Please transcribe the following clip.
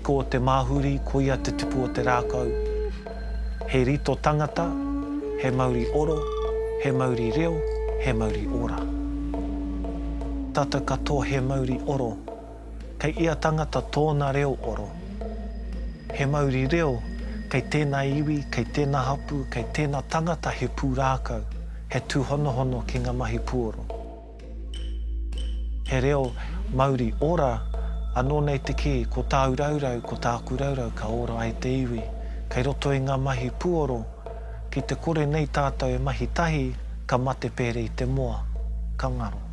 kiko o te māhuri, koia te tipu o te rākau. He rito tangata, he mauri oro, he mauri reo, he mauri ora. Tātou katoa he mauri oro. Kei ia tangata tōna reo oro. He mauri reo, kei tēnā iwi, kei tēnā hapū, kei tēnā tangata he pūrākau, he tūhonohono ki ngā mahi puoro. He reo mauri ora, anō nei te kī, ko tāu raurau, ko tāku raurau ka ora ai te iwi. Kei roto i ngā mahi puoro, ki te kore nei tātou e mahi tahi, ka mate pērē i te moa, ka ngaro.